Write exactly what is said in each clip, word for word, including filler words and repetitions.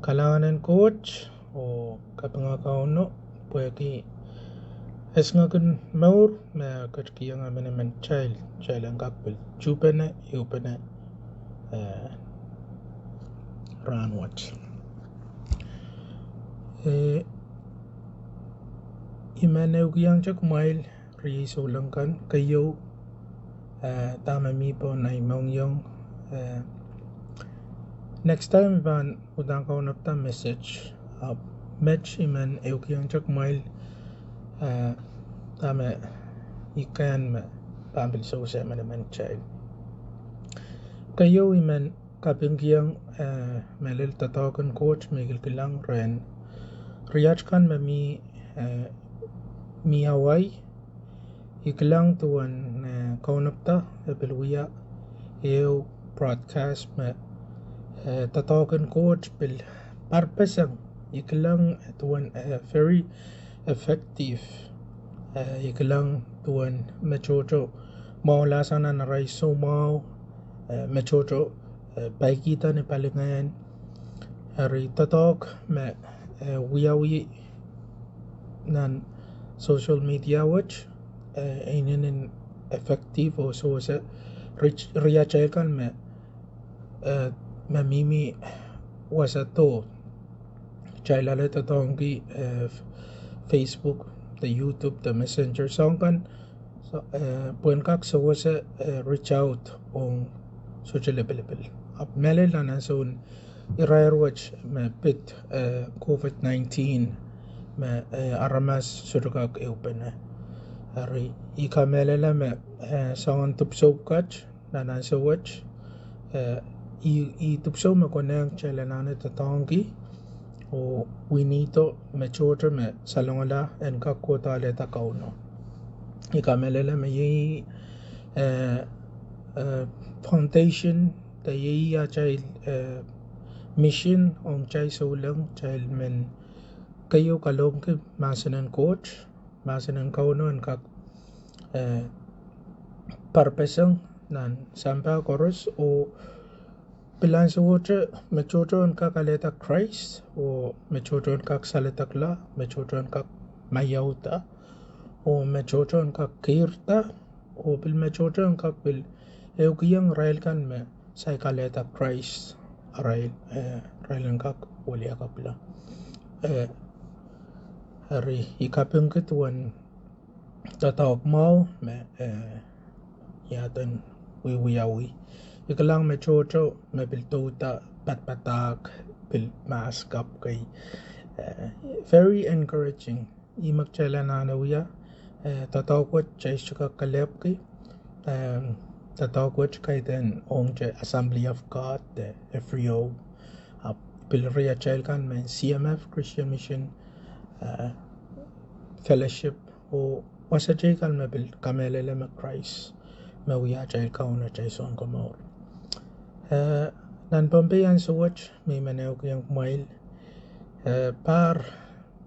Kalahngan en Koht oh kapinga Kauno pwehki esingek en mour me ketikihong emenemen kitail, kitail en kak pil tuhpene, ehupene, eh, rahnwet. Eh, I men ehukihongte kumwail riei souleng kan, keieu, eh, dahme mi pohn ei mohngiong, eh, next time I pahn uhdahn kaunopada message, ahpw met I men ehukihongte kumwail, eh, dahme I kehn me pahn pil sewese emenemen kitail. Keieu I men kapingkihong, eh, mehlel doadoahk en Koht me I kilkilang rehn riat kan me mi, eh, mi Hawaii. I kilang duwen, eh, kaunopada e pil wia ehu broadcast me, eh, doadoahk en Koht pil parpeseng. I kilang duwen, eh, very effective. Eh, I kilang duwen me tohto mwahula sang nan arail soumwahu, eh, me tohto, eh, paikihda ni palingehn. Eri doadoahk me, eh, wiawi nan social media wet, eh, inenen effective oh sewese riatail kan me, eh, me mihmi wasa doh. Kitail ale doadoahngki, eh, Facebook, de YouTube, de Messenger soahng kan, so, eh, pwehn kak sewese, eh, reach out ong sohte lipilipil. Ahpw mehlel nan ansoun irair wet me pid, eh, COVID nineteen me, eh, aramas sohte kak ehupene. Eri I kamehlele me, eh, soangen dipwisou pwukat nan ansou wet, eh, I, I dipwisou me konehng kitail anahne doadoahngki oh winihdo me tohto me salongala en kak kohdo alehda Kauno. I kamehlele me iei, eh, eh, foundation, de iei atail, eh, mission ong kitail souleng, kitail men keieu kalohngki mahsen en Koht, mahsen en Kauno en kak, eh, parpeseng nan sampah koaros oh pil ansowohte me tohto en kak alehda Krais, oh me tohto en kak saledekla, me tohto en kak maiauda, oh me tohto en kak keirda, oh pil me tohto en kak pil ehukihong irail kan me saik alehda Krais, arail, eh, irail en kak wiliakapwala. Eh, eri I kapingki duwen doadoahk mwahu me, eh, I aden wiewiawi. I kilang me tohto me pil douda padapadahk, pil mask up kei. Eh, very encouraging. Ih me kitail anahne wia, eh, doadoahk wet kitail sohte kak kelehpwki, eh, doadoahk wet kaidehn ong te Assembly of God de Efriom. Ahpw pil riatail kan me C M F, Christian Mission, eh, Fellowship, oh wasa teikan me pil kamehlele me Krais me wia atail Kaun, atail Sounkomour. Eh, nan Pohnpei ansou wet me I men ehukihong kumwail, eh, pahr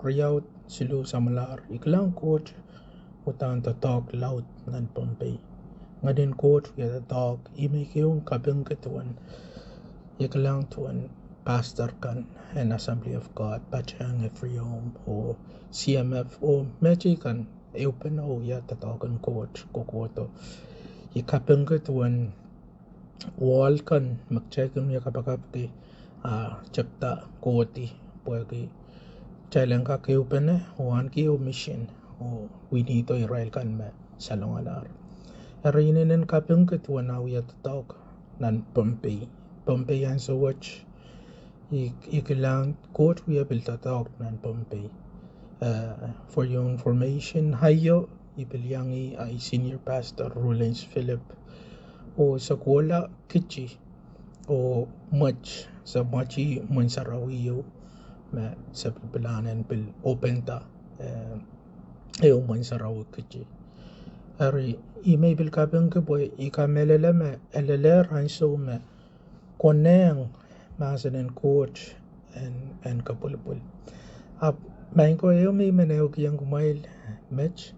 riau siluh samwalahr I kilang Koht uhdahn doadoahk laud nan Pohnpei. Ngehnin Koht wia doadoahk. I men keieu kapingki duwen, I kilang duwen pastor kan en Assembly of God patehng Efriom oh C M F oh mehteikan kan ehupene oh wia doadoahk en Koht kohkohdo. I kapingki duwen wall kan me kitail kin wia kapakapki, ah, tepda kohdi pwehki kitail en kak ehupene oh ahneki ehu mission oh winihdo irail kan me salongalahr. Eri inenen kapingki duwen ah wia doadoahk nan Pohnpei. Pohnpei ansou wet I, I kilang Koht wia pil doadoahk nan Pohnpei. Eh, for your information, aio I pil iang ahi senior pastor Rollins Philip oh se kohla kiti oh mwet, se mweti imwen sarawi ieu me se pil pilahn en pil openda, eh, ehu imwen sarawi kiti. Eri I men pil kapingki pwe I kamehlele me e lelehr ansou me konehng mahsen en Koht en, en kepwilipwil. Ahpw maing ko, ehu me I men ehukihong kumwail met,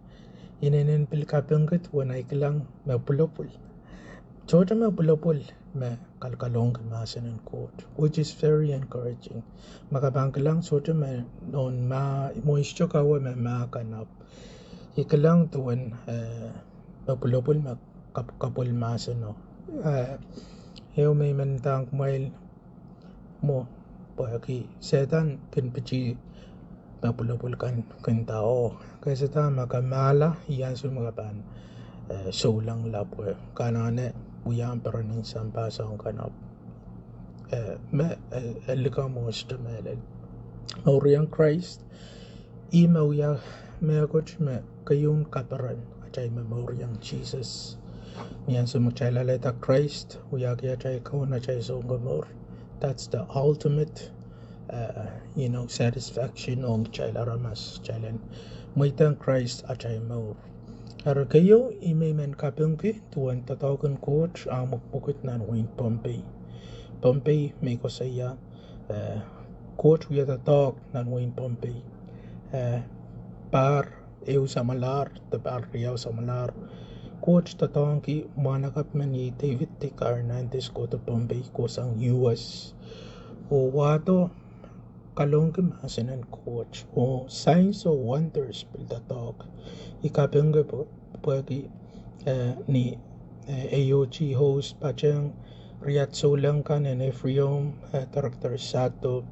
inenen pil kapingki duwen ei kilang me pwulopwul. Sohte me pwulopwul me kalkalohngki mahsen en Koht, which is very encouraging. Ma ke pahn kilang sohte me nohn mah, mwein sohte kawe me mah kanap. I kilang duwen, eh, me pwulopwul me kap-, kapwil mahseno. Eh, ehu me I men ndahng kumwail mwo, pwehki Sehdan kin piti me pwulopwul kan kin nda, oh, ke sehdan me ke mahla, iei ansou me ke pahn, eh, souleng lap, eh, ke anahne wia peren en sampah soahng kanap. Eh, me, eh, eh, likamw oh sohte mehlel. Mour ong Krais, ih me wia mehkot me keieun kaperen atail momour ong Sises. Ni ansou me kitail alehda Krais wiahki atail kaun, atail Sounkomour, that's the ultimate, uh, you know, satisfaction ong kitail aramas, kitail en mweidehng Krais atail mour. Eri keieu, I men kapingki duwen doadoahk en Koht ah mwekmwekid nan wehin Pohnpei. Pohnpei me I koasoia, eh, Koht wia doadoahk nan wehin Pohnpei. Eh, pahr ehu samwalahr de pahr riau samwalahr, Koht doadoahngki mwahnakapw men iei David Ticar nan dihs kohdo Pohnpei kohsang U S, oh wahdo kalohngki mahsen en Koht, oh signs oh wonders pil doadoahk. I kapingki pwe-, pwehki, eh, ni, eh, A O G host patehng riat souleng kan en Ephraim, eh, Director Sato,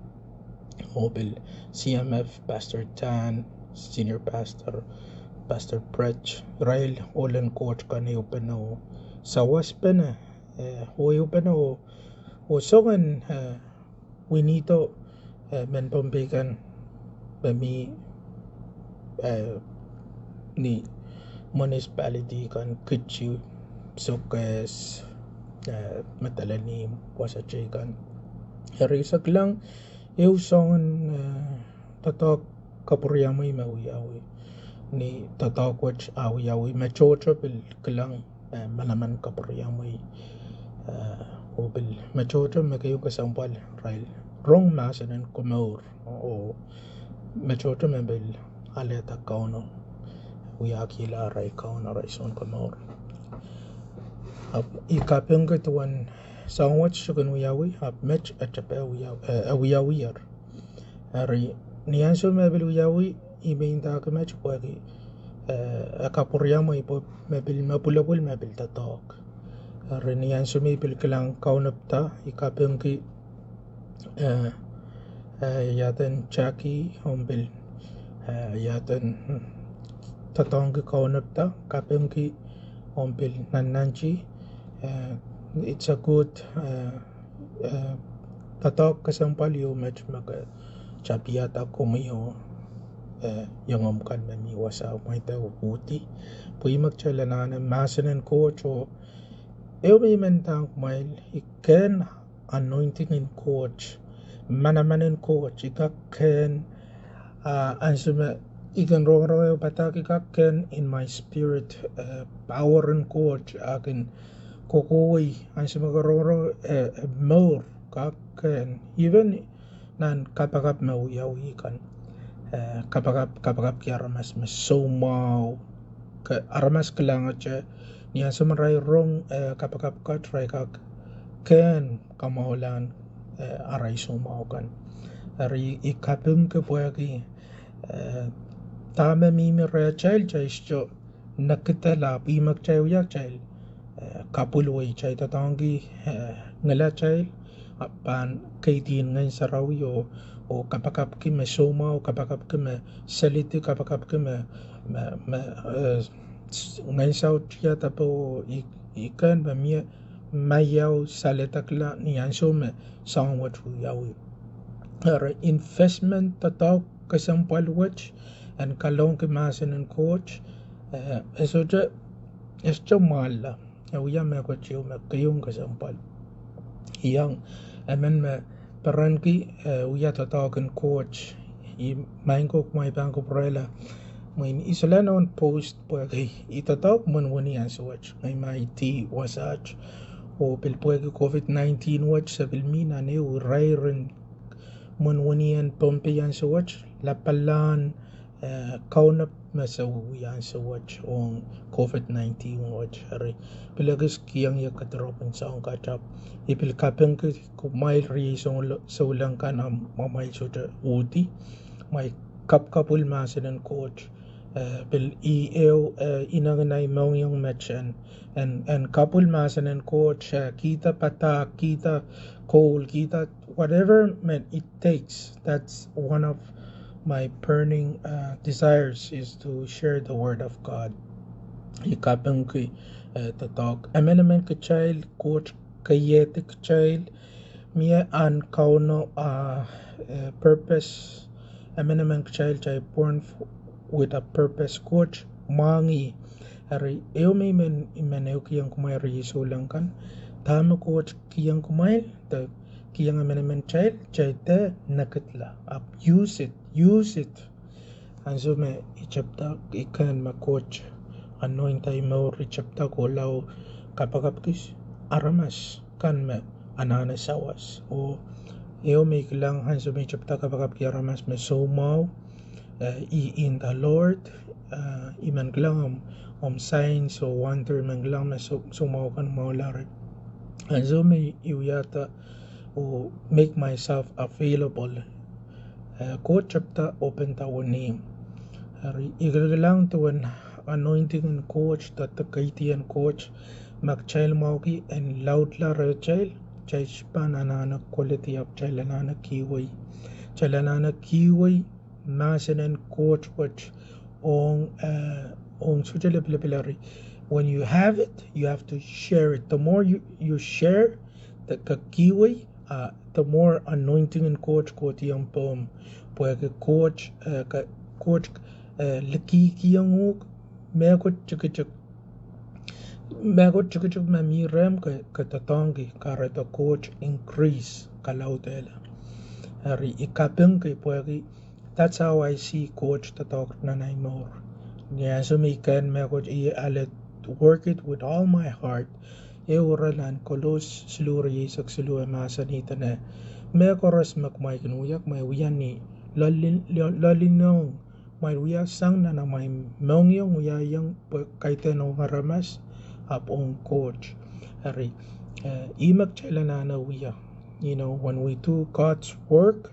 oh pil C M F, Pastor Dan, Senior Pastor, Pastor Brett, irail ohl en Koht kan ehupene oh sawaspene, eh, oh ehupene oh, oh soangen, eh, winihdo, eh, mehn Pohnpei kan me mi, eh, ni municipality kan, Kitsi, Sokehs, eh, Madolenihmw, wasa teikan. Eri I kilang ehu soangen, eh, doadoahk kapwuriamwei me wiawi. Ni doadoahk wet ah wiawi, me tohto pil kilang, eh, manaman kapwuriamwei. Eh, oh pil me tohto me keieu kesempwal irail rong mahsen en komour, oh me tohto me pil alehda Kauno, wiahkihla arail Kaun, arail Sounkomour. Ahpw I kapingki duwen soahng wet sohte kin wiawi, ahpw met e tepe wia-, eh, e wiawier. Eri, ni ansou me pil wiawi, I men ndahki met pwehki, eh, e kapwuriamwei pwe me pil, me pwulopwul me pil doadoahk. Eri, ni ansou me I pil kilang kaunopada, I kapingki, eh, eh, iaden Jackie, omw pil, eh, iaden, hmm, doadoahngki kaunopada, kapingki, omw pil nannanti, eh, it's a good, eh, eh, doadoahk kesempwal ieu met me ke tapiada komwi oh, eh, iengomw kan me mi wasa, mwein de uhdi. Pwe ih me kitail anahne mahsen en Koht oh, ehu me I men ndahng kumwail, I kehn anointing en Koht, manaman en Koht, I kak kehn, ah, ansou me I kin rongorong ehu padahk I kak kehn in my spirit, eh, power en Koht, ah, kin kohkohwei, ansou me ke rongorong, eh, eh, mour, kak kehn, even nan kapakap me wiawi kan, eh, kapakap, kapakapki aramas me soumwahu, ke, aramas kilangete, ni ansou me irail rong, eh, kapakap kat irail kak kehn kamwahulahn, eh, arail soumwahu kan. Eri I kapingki pwehki, eh, dahme mihmi rehtail, kitail sohte nekidala, pwe ih me kitail wia, kitail, eh, kapwilwei, kitail doadoahngki, eh, ngilatail, ah, pahn keidin Ngehn Sarawi oh, oh kapakapki me soumwahu, kapakapki me selidi, kapakapki me, me, me, eh, ngehn saut iadapo oh I, I kehn me mie maiau saledekla ni ansou me soahng wet wiawi. Eri investment doadoahk kesempwal wet en kalohngki mahsen en Koht, eh, e sohte, e sohte mwahlla. E wia mehkot ieu me keieun kesempwal. Iang, emen me perenki, eh, wia doadoahk en Koht, I maing ko kumwail pahn kapwurehla. Mwein I solahr nohn post pwehki I doadoahk mwenmweni ansou wet, ngehi ma I dih wasaht, oh pil pwehki COVID nineteen wet se pil mi nan ehu irairen mwenmwenien Pohnpei ansou wet, lapalahn, eh, kaunop me se wia ansou wet ong COVID nineteen wet. Eri pil ekis kihong ie kediropw en soang katail. I pil kapingki kumwail riei souleng kan, ahmw amwail sohte uhdi. Kumwail kapkapwil mahsen en Koht. Eh, pil i ehu, eh, inengen ahi mohngiong met en, en, en kapwil mahsen en Koht, eh, kihda padahk, kihda koul, kihda whatever, man, it takes. That's one of my burning, uh, desires, is to share the word of God. I kapingki, eh, doadoahk emenemen kitail, Koht keiehdi kitail. Mie ahn Kauno, uh, eh, purpose. Emenemen kitail, kitail born f-, with a purpose. Koht mwahngih. Eri ehu me I men, I men ehu kihong kumwail riei souleng kan. Dahme Koht kihong kumwail, de kihong emenemen kitail, kitail de nekidla. Ahpw use it, use it. Ansou me I tepda, I kehn me Koht anoint ahi mour, I tepda kohla oh kapakapki aramas kan me anahne sawas. Oh ehu me I kilang ansou me I tepda kapakapki aramas me soumwahu, eh, i in the Lord, eh, I men kilang omw, omw signs oh wonder, I men kilang me sou-, soumwahu kan mwahula reh. Ansou me I wiahda oh make myself available, eh, Koht tepda openda wenihmw. Eri I kilkilang duwen anointing en Koht, de, de keidi en Koht, ma kitail mwahuki en laudla rehtail, kitail pahn anahne koledi ahpw kitail anahne kihwei. Kitail anahne kihwei mahsen en Koht wet ong, eh, ong sohte lipilipil. Eri when you have it, you have to share it. The more you, you share, de ke kihwei, ah, the more anointing en Koht kohdiong pohmw. Pwehki Koht, eh, ke, Koht, eh, likihkihong uhk mehkot tikitik. Mehkot tikitik me mi rehmw ke, ke doadoahngki, kahrehda Koht increase, kalaudehla. Eri I kapingki pwehki that's how I see Koht doadoahk nan ahi mour. Ni ansou me I kehn mehkot, I ale work it with all my heart. Ehu ire nan Kolos siluh, rieisek siluh e mahsanih dene, mehkoaros me kumwail kin wia, kumwail wia ni loalin-, loal-, loalinohng. Kumwail wia sang nan amwail mohngiong, wiahiong pwe kaidehn ong aramas, ahpw ong Koht. Eri, eh, ih me kitail anahne wia. You know, when we do God's work,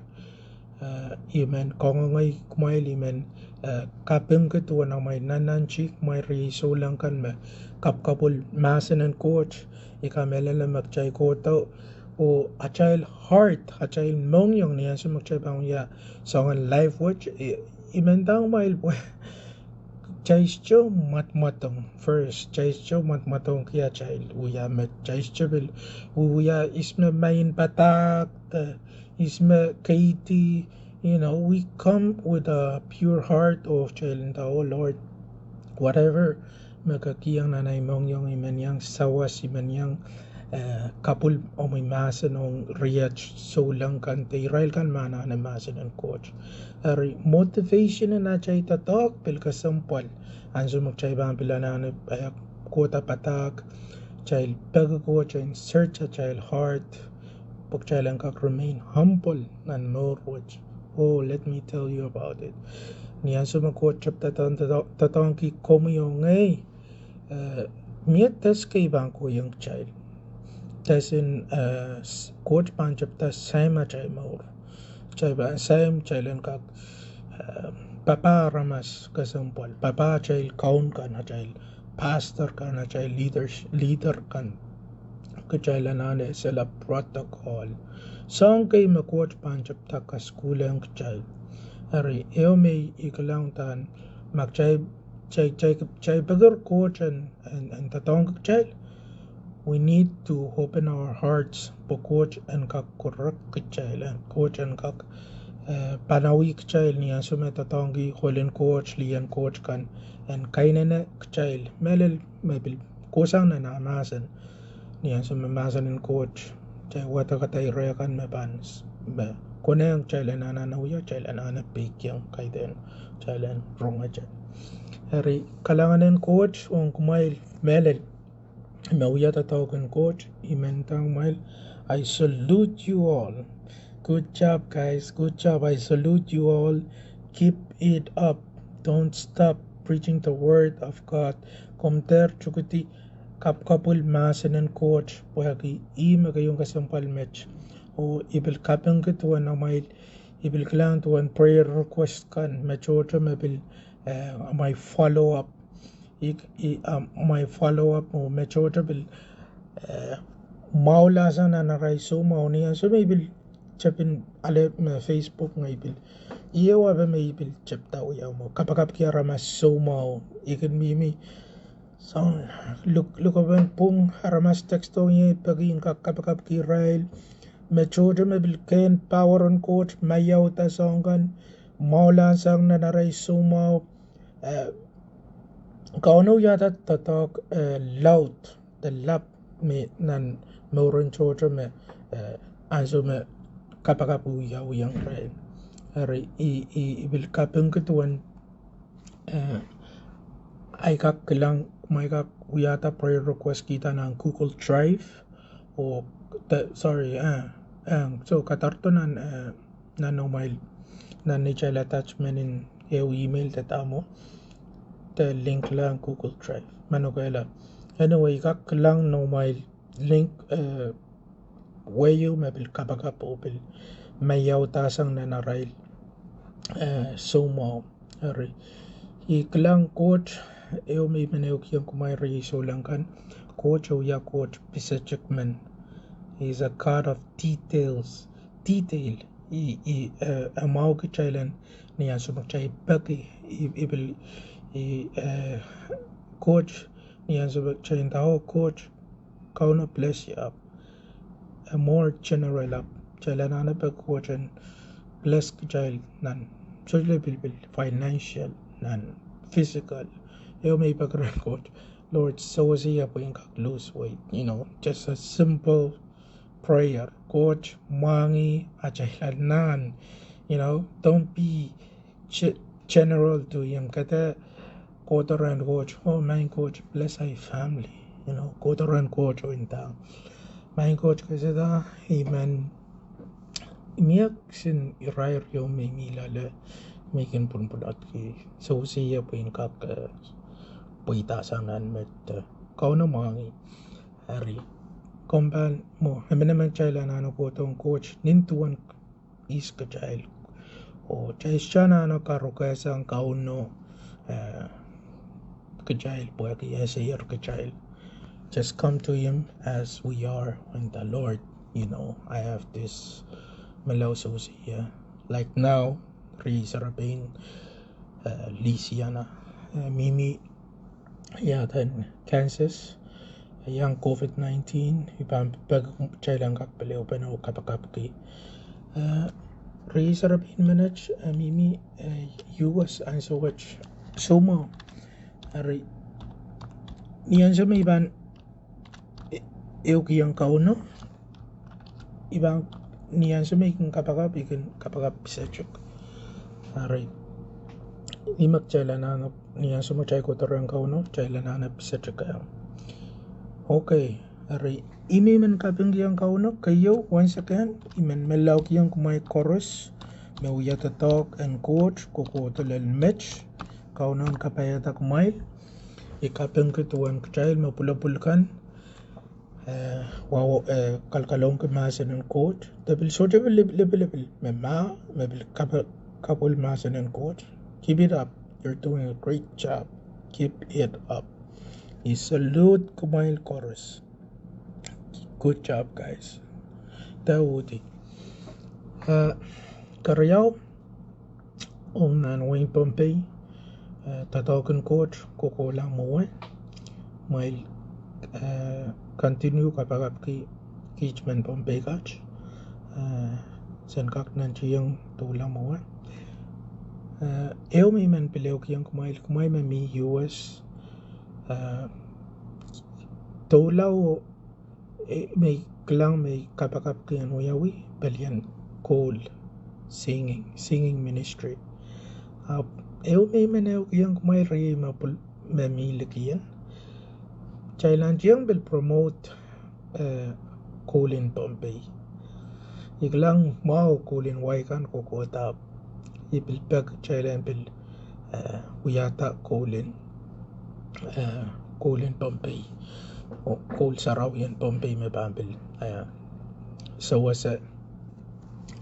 eh, I men kangoange kumwail, I men, eh, kapingki duwen amwail nannanti, kumwail riei souleng kan me kapkapwil mahsen en Koht. I kamehlele me kitail kohdo oh atail heart, atail mohngiong ni ansou me kitail pahn wia soangen live wet, I, I men ndahng kumwail pwe kitail sohte mwadmwadong first, kitail sohte mwadmwadongki atail wia met, kitail sohte pil wiewia ihs me maing padahk, de ihs me keidi. You know, we come with a pure heart oh kitail nda, oh Lord, whatever me ke kihong nan ahi mohngiong, I men iang sawas, I men iang, eh, kapwil omwi mahsen ong riei souleng kan de irail kan me anahne mahsen en Koht. Eri motivation en atail doadoahk pil kesempwal. Ansou me kitail pahn pil anahne, eh, kohda padahk, kitail peki Koht en search atail heart, pwe kitail en kak remain humble nan mour wet. Oh, let me tell you about it. Ni ansou me Koht tepda doadoahngki komwi oh ngehi, eh, mie test kei pahn kohieng kitail. Test en, eh, s-, Koht pahn tepda saim atail mour. Kitail pahn saim, kitail en kak, eh, papah aramas kesempwal, papah atail kaun kan, atail pastor kan, atail leaders, leader kan. Kitail anahne esehla protocol. Soahng kei me Koht pahn tepda kasukuhlihong kitail. Eri ehu me I kilang dahn, ma kitail, kitail, kitail, kitail pekir Koht en, en, en doadoahngki kitail, we need to open our hearts pwe Koht en kak korek kitail, en Koht en kak, eh, panawih kitail ni ansou me doadoahngki ohl en Koht, lih en Koht kan, en kainene kitail. Mehlel me pil kohsang nan ah mahsen. Ni ansou me mahsen en Koht, kitail wadek ire kan me pahn s-, me konehng kitail en anahne wia, kitail anahne peikiong kaidehn kitail en rongete. Eri kalahngan en Koht ong kumwail mehlel me wia doadoahk en Koht, I men ndahng kumwail, I salute you all. Good job, guys. Good job. I salute you all. Keep it up. Don't stop. preaching the word of God. Komw dehr tukedi kapwkapwil mahsen en Koht, pwehki ih me keieu kesempwal met. Oh I pil kapingki duwen amwail, I pil kilang duwen prayer request kan, me tohto me pil, eh, amwail follow up. I, I, ah, amwail follow up, oh me tohto pil, eh, mwahula sang nan arail soumwahu. Ni ansou me I pil tepin ale me Facebook ngehi pil, I ehu ape me I pil tepda wiawi mwo kapakapki aramas soumwahu. I kin mihmi sang luk, lukepen pwung, aramas text ong ie peki I en kak kapakapki irail. Me tohto me pil kehn power en Koht maiauda soahng kan, mwahula sang nan arail soumwahu. Eh, Kauno wiahda doadoahk, eh, laud de lap me nan mouren tohto me, eh, ansou me kapakap wiawihong irail. Eri I, I, I pil kapingki duwen, eh, ahi kak kilang, kumwail kak wiahda prayer request kihda nan Google Drive, oh, de, sorry, eh, eh, so kadarodo nan, eh, nan amwail, nan neitail attachment en ehu email de dahme, de link la Google Drive. Manokehla. Anyway, I kak kilang nan amwail link, eh, wehio me pil kapakap oh pil maiauda sang nan arail, eh, soumwahu. Eri I kilang Koht, ehu me I men ehukihong kumwail riei souleng kan, Koht e wia Koht pisetik men. He is a God of details. Detail. I, I, eh, e mwahuki kitail en ni ansou me kitail peki, I, I pil, I, eh, Koht, ni ansou me kitail nda, oh Koht, Kauno bless ie, ahpw e more general, ahpw kitail anahne peki Koht en bless kitail nan sohte lel pilipil, financial, nan physical. Ehu me I peki rehn Koht, Lord, sewese ie pwe I en kak lose weight, you know, just a simple prayer. Koht, mwahngih atail anahn, you know, don't be ge-, general to him. Kede kohdo rehn Koht, oh, maing Koht, bless my family. You know, kohdo rehn Koht oh nda, maing Koht, kesehda, I men mie kisin irair ieu me I mih loale, me I kin pwunopwunodki. Sewese ie pwe I en kak, eh, pweida sang nan met, eh, Kauno mwahngih. Eri, komw pahn mwo, emenemen kitail anahne kohdohng Koht nin duwen ihs kitail. Oh kitail sohte anahne karuke sang Kauno, eh, kitail pwehki e esehier kitail. Just come to him as we are in the Lord. You know, I have this, me lao sewese ie. Like now, riei serepein, eh, Louisiana, eh, mihmi iaden Kansas, iang COVID nineteen, I pahn peki kitail en kak pil ehupene oh kapakapki. Eh, riei serepein menet, eh, mihmi, eh, U S ansou wet soumwahu. Eri, ni ansou me I pahn e-, ehukihong Kauno, I pahn, ni ansou me I kin kapakap, I kin kapakap pisetik. Eri, ni me kitail anahne, ni ansou me kitail kohdo rehn Kauno, kitail anahne pisetik. Okay, eri, I men men kapingkihong Kauno, keieu, once again, I men menlaukihong kumwail koaros me wia doadoahk en Koht kohkohdo lel met, Kauno en kapaiada kumwail. I kapingki duwen kitail me pwulopwul kan, eh, wawa, eh, kalkalohngki mahsen en Koht. De pil sohte pil lip-, lipilipil. Me mah, me pil kap-, kapwil mahsen en Koht. Keep it up. You're doing a great job. Keep it up. I salute kumwail koaros. Good job, guys. Dehr uhdi. Eh, keriau, ong nan wehin Pohnpei, eh, doadoahk en Koht kohkohla mwowe. Kumwail, eh, continue kapakapki kiht mehn Pohnpei kat, eh, sen kak nantihong doula mwowe. Eh, ehu me I men pil ehukihong kumwail, kumwail me mi U S, eh, doula o, eh, me I kilang me I kapakapki en wiawi pelien koul, singing, singing ministry. Ahpw ehu me I men ehukihong kumwail riei me pwul-, me mi likien, kitail nantihong pil promote, eh, koul en Pohnpei. I kilang mwahu koul en wai kan kohkohdo, ahpw I pil peki kitail en pil eh, wiahda koul en, eh, koul en Pohnpei, oh koul sarawi en Pohnpei me pahn pil, eh, sewese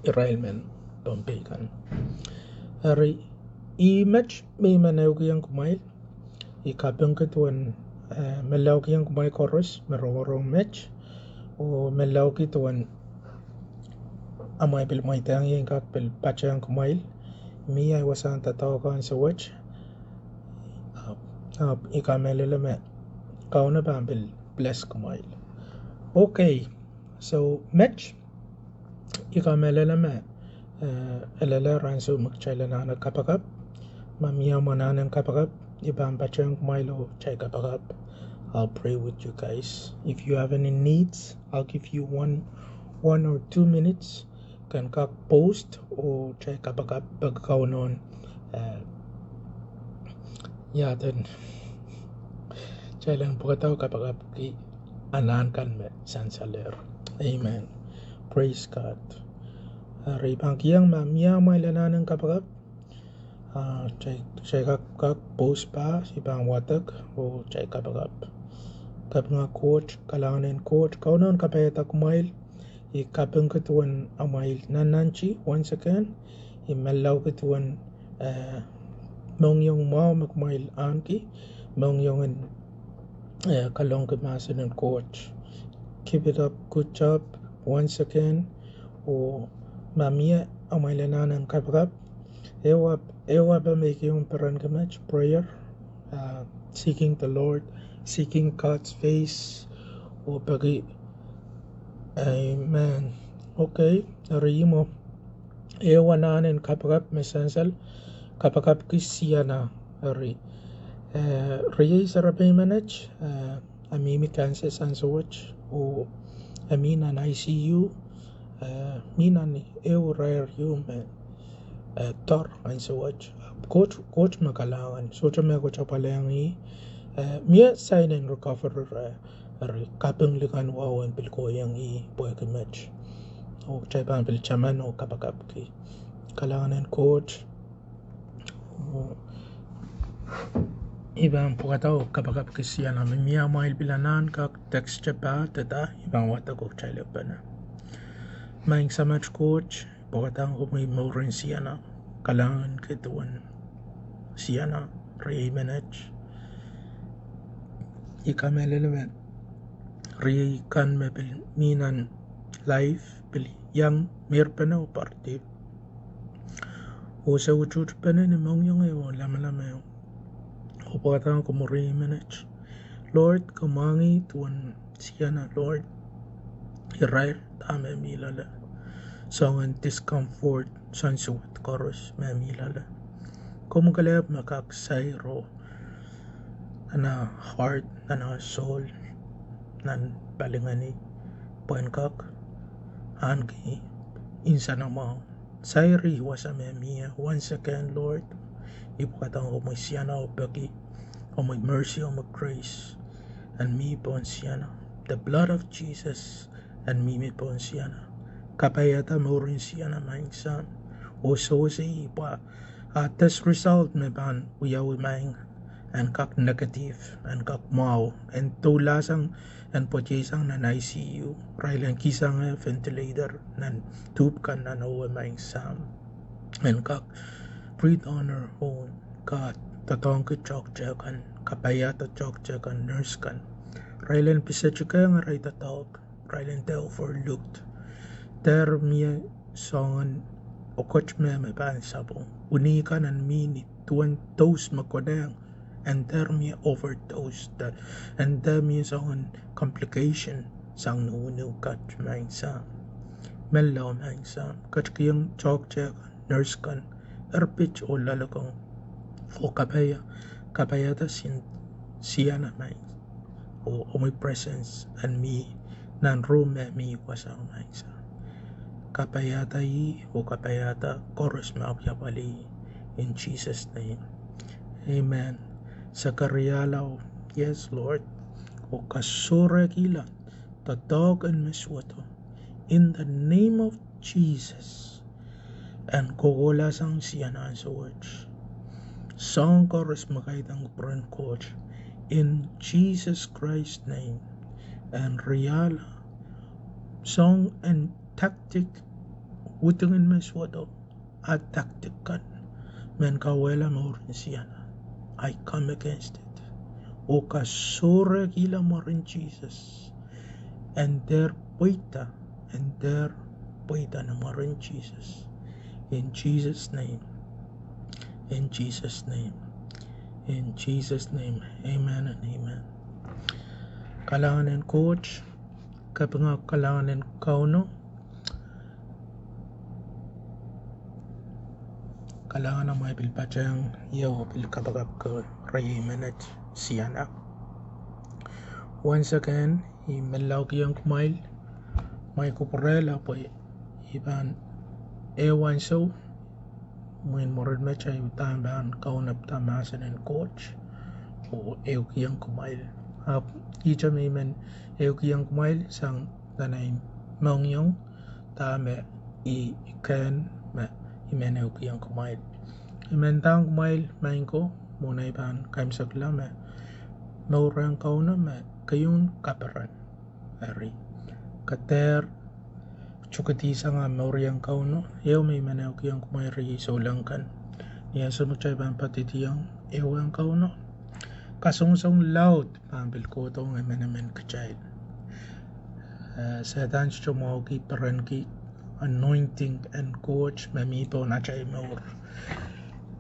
irail mehn Pohnpei kan. Eri, ih met me I men ehukihong kumwail. I kapingki duwen, eh, menlaukihong kumwail koaros me rongorong met, oh menlauki duwen amwail pil mweidehng ie en kak pil patehng kumwail. Mie ahi wasahn doadoahk ansou wet. Ahpw, ahpw I kamehlele me Kauno pahn pil bless kumwail. Okay, so met I kamehlele me, eh, e lel ansou me kitail anahne kapakap. Ma mie amwail anahne kapakap, I pahn patehng kumwail oh kitail kapakap. I'll pray with you guys. If you have any needs, I'll give you one, one or two minutes. Ken kak post oh kitail kapakap peki Kauno, eh, iaden kitail en pwukada oh kapakapki anahn kan me sansalehr. Amen. Praise God. Eri I pahn kihong ma mie amwail anahne kapakap, ah, kitail, kitail kak, kak post pa, I pahn wadek oh kitail kapakap. Kapinga Koht, kalahngan en Koht, Kauno en kapaiada kumwail. I kapingki duwen amwail nannanti, once again, I menlauki duwen, eh, mohngiong mwahu me kumwail ahneki, mohngiong en, eh, kalohngki mahsen en Koht. Keep it up, good job, once again. Oh ma mie amwail anahne kapakap, ehu ahpw, ehu ahpw me I kin perenki met, prayer, uh, seeking the Lord, seeking God's face, oh peki, amen. Okay, eri ih mwo ehu anahn en kapakap me sansal, kapakapki Siana. Eri, eh, riei serepein menet, eh, e mihmi cancer ansou wet, oh e mih nan I C U, eh, mih nan ehu irair ieu me, eh, doar ansou wet. Koht, Koht me kalahngan, sohte mehkot apwalehng ih, eh, mie sign en recovery reh, eri kaping likan wahu en pil kohieng ih pwehki met. Oh kitail pahn pil taman oh kapakapki. Kalahngan en Koht. Oh I pahn pwukada oh kapakapki Siana. Ma mie amwail pil anahn kak text pa, dada, I pahn wadek oh kitail ehupene. Maing Samat Koht, I pwukadahng komwi mouren Siana. Kalahnganki duwen Siana, riei menet. I kamehlele me riei kan me pil mih nan live pil iang meirpene oh poaridi, oh se utuhtpene ni mohngiong ehu oh lamalam ehu. Oh pwukadahng komwi riei menet, Lord, ke mwahngih duwen Siana, Lord, irair da me mih loale, soangen discomfort, soangen suwed koaros me mih loale. Komwi kelehpw me kak sair nan ah heart, nan ah soul, nan palingehni, pwehn kak ahneki insenamwahu. Sair ih wasa me mie. Once again, Lord, I pwukadahng komwi Siana oh peki omwi mercy, omwi grace en mih pohn Siana. The blood of Jesus en mihmi pohn Siana. Kapaiada mouren Siana, Maing Sahm, oh sewese ih pwe ah test result me pahn wiawi, Maing, en kak negative, en kak mwahu, en doulahsang, en pwetehsang nan I C U, irail en kihsang ventilator nan tube kan nan ehu, Maing Sahm, en kak breathe on her own, God, doadoahngki toahkte kan, kapaiada toahkte kan, nurse kan, irail en pisetihkehng arail doadoahk, irail en dehr overlooked. Dehr mie soangen oket me me pahn sapwung. Wini kan en mih ni duwen dose me konehng, en dehr mie overdose, en dehr mie soangen complication sang ni wini kat, Maing Sahm. Menlau, Maing Sahm, ketikihong toahkte kan, nurse kan, erpit oh loalokong, oh kapai, kapaiada Siana, Maing, oh omwi presence en mih nan room me mih wasa, Maing Sahm. Kapaiada ih oh kapaiada koaros me apwaliapwalih, in Jesus' name. Amen. Sakaria lao, yes, Lord, oh kasohrehkihla doadoahk en me suwedo, in the name of Jesus, en kohkohlahsang Siana ansou wet. soahng koaros me kaidehn kupwuren Koht, in Jesus Christ name. En riala soahng en tactic, widingen me suwedo, a tactic kan, men kauwehla mouren Siana. I come against it. Oh kasohrehkihla mwaren Sises. En dehr pweida, en dehr pweida ni mwaren Sises. In Jesus' name. In Jesus' name. In Jesus' name. Amen and amen. Kalahngan en Koht, kapinga kalahngan en Kauno. Kalahngan amwail pil patehng ie oh pil kapakapki riei menet Siana. Once again, I menlau kihong kumwail, mwahi kupwurehla pwe I pahn ehu ansou, mwein mwurin met I uhdahn pahn kaunopada mahsen en Koht oh ehu kihong kumwail. Ahpw ihte me I men ehu kihong kumwail sang nan ei mohngiong, dahme I kehn me I men ehu kihong kumwail. I men ndahng kumwail maing ko, mwohn ei pahn kaimwisekla me mour en Kauno me keieu kaperen. Eri, ke dehr tukedi sang ah mour en Kauno, ehu me I men ehu kihong kumwail riei souleng kan. Ni ansou me kitail pahn poadidiong ehu en Kauno, kasongosong laud pahn pil kohdohng emenemen kitail. Eh, Sehdan sohte mwahuki perenki anointing en Koht me mi pohn atail mour.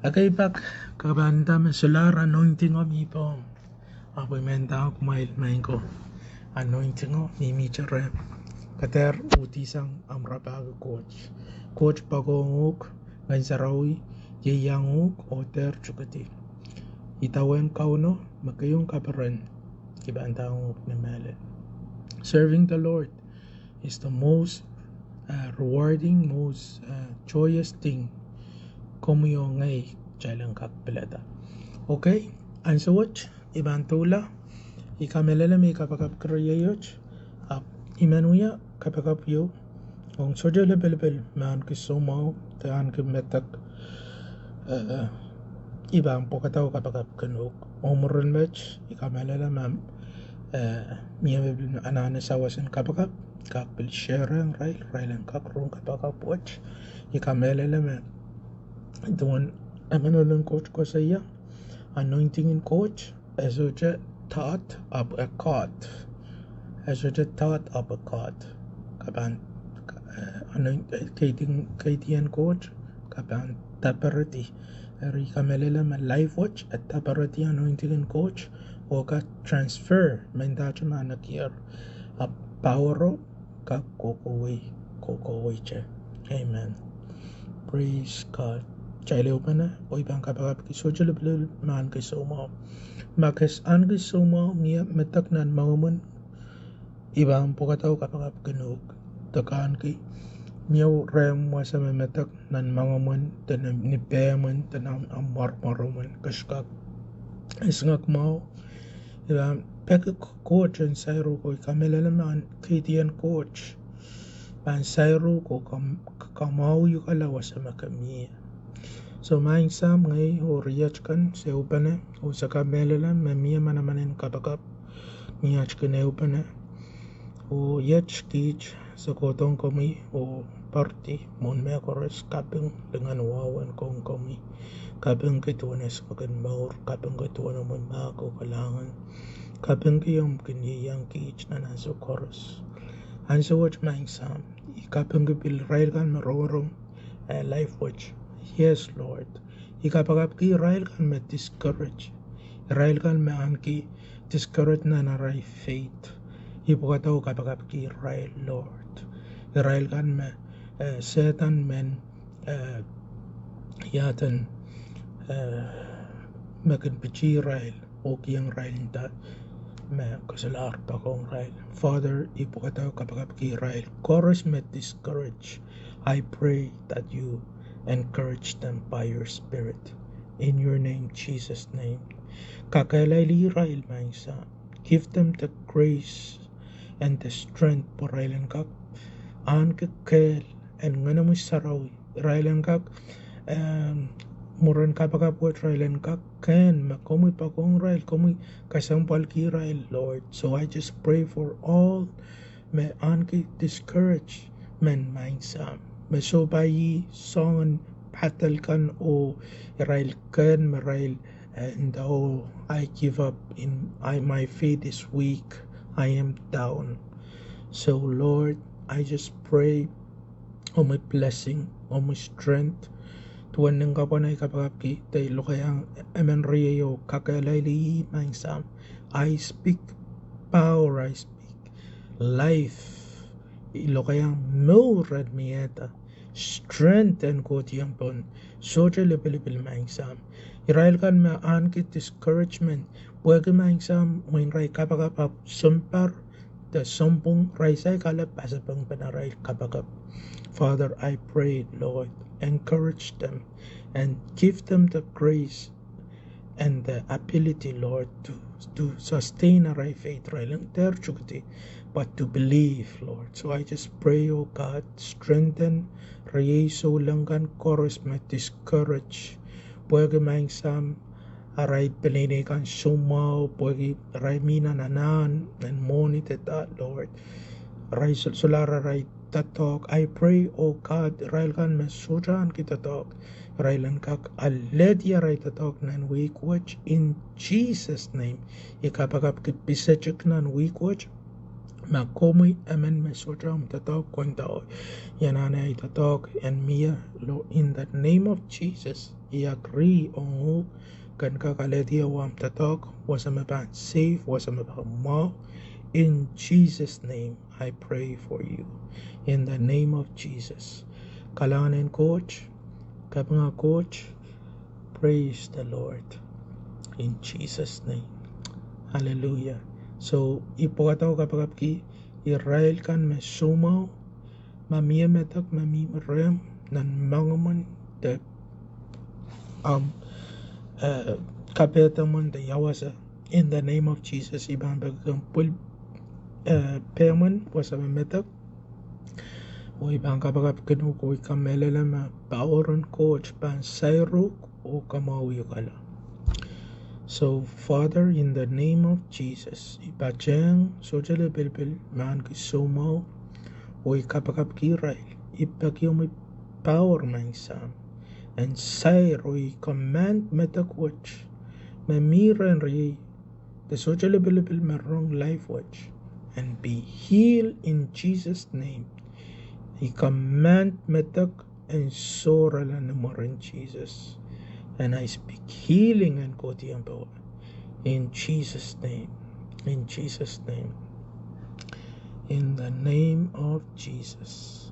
Ekei pak ke pahn nda me solahr anointing o mi pohn. Ahpw I men ndahng kumwail maing ko, anointing o mihmihte rehmw. Ke dehr uhdi sang ahmw rapahki Koht. Koht poakohng uhk, Ngehn Sarawi ieiang uhk oh dehr tukedi. Idawehn Kauno me keieu kaperen, I pahn ndahng uhk ni mehlel. Serving the Lord is the most, uh, rewarding, most, uh, joyous thing komwi oh ngehi kitail en kak pilada. Okay, ansou wet I pahn doula, I kamehlele me I kapakapki riei wet, ahpw I men wia kapakap ieu ong sohte lipilipil me ahneki soumwahu de ahneki medek, eh, I pahn pwukadahu kapakapkin uhk. Oh mwurin met I kamehlele ma, eh, mie me pil anahne sawas en kapakap, I kak pil shareong irail, irail en kak rong kapakap wet. I kamehlele me duwen emen ohl en Koht koasoia, anointing en Koht e sohte dot ahpw e kot. E sohte dot ahpw e kot. Ke pahn, eh, anoint, eh, keidi, keidi en Koht, ke pahn daperedi. Eri I kamehlele me life wet e daperedi anointing en Koht oh kak transfer mendahte me e ahneki, ahpw power o kak kohkohwei, kohkohweite. Amen. Praise God. Kitail ehupene oh I pahn kapakapki sohte lipilipil me ahneki soumwahu. Ma ke ahneki soumwahu, mie medek nan moangomwen, I pahn pwukadahu kapakapkin uhk. De ke ahneki, mie rehmw wasa me medek nan moangomwen de ni pehmwen de nan mwaromwaromwen, ke sohte kak esingek mwahu, I pahn peki Koht en sairuh ko. I kamehlele me ahn keidi en Koht pahn sairuh ko, kam, kamwahukala wasa me ke mie. So maing Sahm, ngehi oh riet kan se ehupene oh se kamehlele me mie manaman en kapakap ni at kin ehupene. Oh iet kiht se kohdohng komwi oh poaridi mwohn mehkoaros, kaping lingan wahu en kohkohng komwi. Kapingki duwen esingek en mour, kapingki duwen omwi mahk oh kalahngan, kapingki omwi kin ieiang kiht nan ansou koaros. Ansou wet maing Sahm, I kapingki pil irail kan me rongorong, eh, life wet. Yes, Lord. I kapakapki irail kan me discourage. Irail kan me ahneki discourage nan arail faith. I pwukadahu kapakapki irail, Lord. Irail kan me, eh, Sehdan men, eh, iaden, eh, me kin piti irail oh kihong irail nda me ke solahr poakohng irail. Father, I pwukadahu kapakapki irail koaros me discourage. I pray that you encourage them by your Spirit. In your name, Jesus' name. Kakehlailih irail, maing Sahm. Give them the grace and the strength pwe irail en kak ahneki kehl en Ngehnomwi Sarawi. Irail en kak, em, mwurin kapakap wet irail en kak kehn me komwi poakohng irail, komwi kesempwalki irail, Lord. So I just pray for all me ahneki discouragement, Maing Sahm, me sohpai soangen battle kan oh irail kehn me irail, eh, nda oh I give up, in I, my faith is weak, I am down. So Lord, I just pray omwi blessing, omwi strength, duwen nin kapwukan ei kapakapki, de I lokaiahng emen riei oh kakehlailih ih, Maing Sahm. I speak power, I speak life. I lokaiahng mour en miehda, strength en kohdihong pohn sohte lipilipil, Maing Sahm. Irail kan me ahneki discouragement, pwehki, Maing Sahm, mwein irail kapakap ahpw sounpar de sounpwong, irail saik ale pasapengpen arail kapakap. Father, I pray, Lord, encourage them and give them the grace and the ability, Lord, to, to sustain arail faith, irail en dehr tuhkedi, but to believe, Lord. So I just pray, oh God, strengthen riei souleng kan koaros me discourage, pwehki, Maing Sahm, arail peneinei kan soumwahu, pwehki irail mi nan anahn en mwohnidada, Lord. Irail solahr arail doadoahk. I pray, oh God, irail kan me sohte ahneki doadoahk, irail en kak alehdi arail doadoahk nan wihk wet, in Jesus' name. I kapakapki pisetik nan wihk wet, ma komwi emen me sohte omw doadoahk, kondawei. I anahne ei doadoahk en mie, Lord, in the name of Jesus. I agree ong uhk, ke en kak alehdi omw doadoahk, wasa me pahn safe, wasa me pahn mwahu, in Jesus' name. I pray for you in the name of Jesus. Kalahngan en Koht, kapinga Koht, praise the Lord in Jesus' name. Hallelujah. So I pwekada oh kapakapki irail kan me soumwahu, ma mie medek me mi rehmw nan moangomwen de, um, eh, kapehdamwen de ia wasa, in the name of Jesus, I pahn peki komw pwil, eh, pehmwen wasa me medek. Oh I pahn kapakapkin uhk oh I kamehlele me power en Koht pahn sair uhk oh kamwahwihala. So Father, in the name of Jesus, I patehng sohte lipilipil me ahneki soumwahu, oh I kapakapki irail, I peki omwi power, Maing Sahm, en sair, oh I command medek wet me mi rehn riei de sohte lipilipil me rong life wet, and be healed in Jesus' name. I command medek en sohrala ni mwaren Sises. And I speak healing en kohdihong powe, in Jesus' name. In Jesus' name. In the name of Jesus.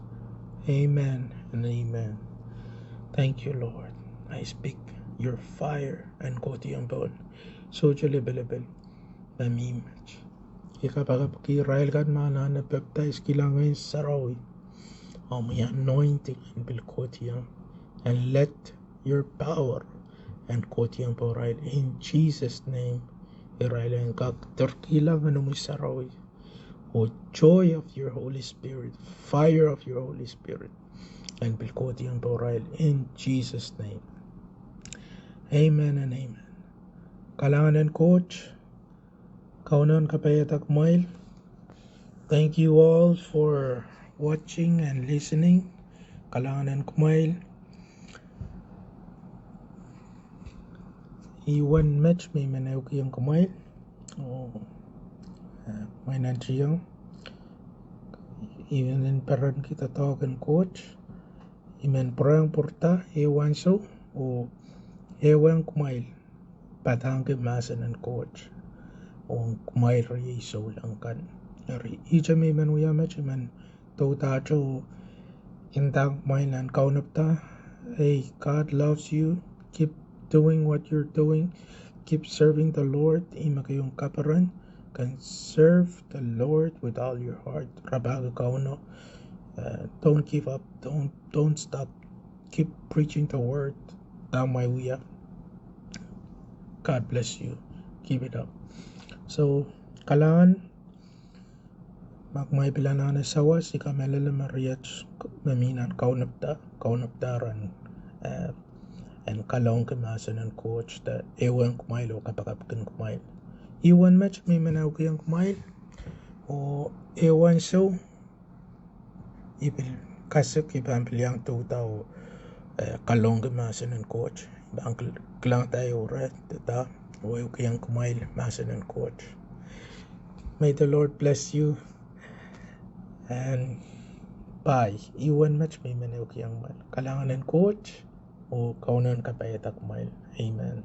Amen and amen. Thank you, Lord. I speak your fire en kohdihong powe sohte lipilipil me mi met. I kapakapki irail kan me anahne pepdaiskihla Ngehn Sarawi, omwi anointing en pil kohdihong, and let your power en kohdihong pohrail in Jesus' name. Irail en kak direkihla Ngehnomwi Sarawi, oh joy of your Holy Spirit, fire of your Holy Spirit en pil kohdihong pohrail in Jesus' name. Amen and amen. Kalahngan en Koht, Kauno en kapaiada kumwail. Thank you all for watching and listening. Kalahngan en kumwail. I wen met me I men ehukihong kumwail, oh, eh, kumwail nantihong. I men perenki doadoahk en Koht. I men pwurehng pwurda ehu ansou oh ehuong kumwail padahngki mahsen en Koht ong kumwail riei souleng kan. Eri ihte me I men wia met, I men doudahte oh indahng kumwail nan kaunopda. Hey, God loves you. Keep doing what you're doing. Keep serving the Lord. Ihme keieu en kaperen, ke en serve the Lord with all your heart. Rapahki Kauno. Uh, don't give up. Don't, don't stop. Keep preaching the word. Dahme wia. God bless you. Keep it up. So, kalahngan. Ma kumwail pil anahne sawas, I kamehlele me riet me mi nan kaunopda, kaunopda ren, eh, en kalohngki mahsen en Koht de ehuong kumwail oh kapakapkin kumwail. Ih uwen met me I men ehukihong kumwail, oh ehuong sou I pil kasik I pahn pil iang touda oh, eh, kalohngki mahsen en Koht. I pahn kil-, kilangada ehu reh de da oh ehukihong kumwail mahsen en Koht. May the Lord bless you. And bye. Ih uwen met me I men ehukihong kumwail. Kalahngan en Koht oh Kauno en kapaiada kumwail. Amen.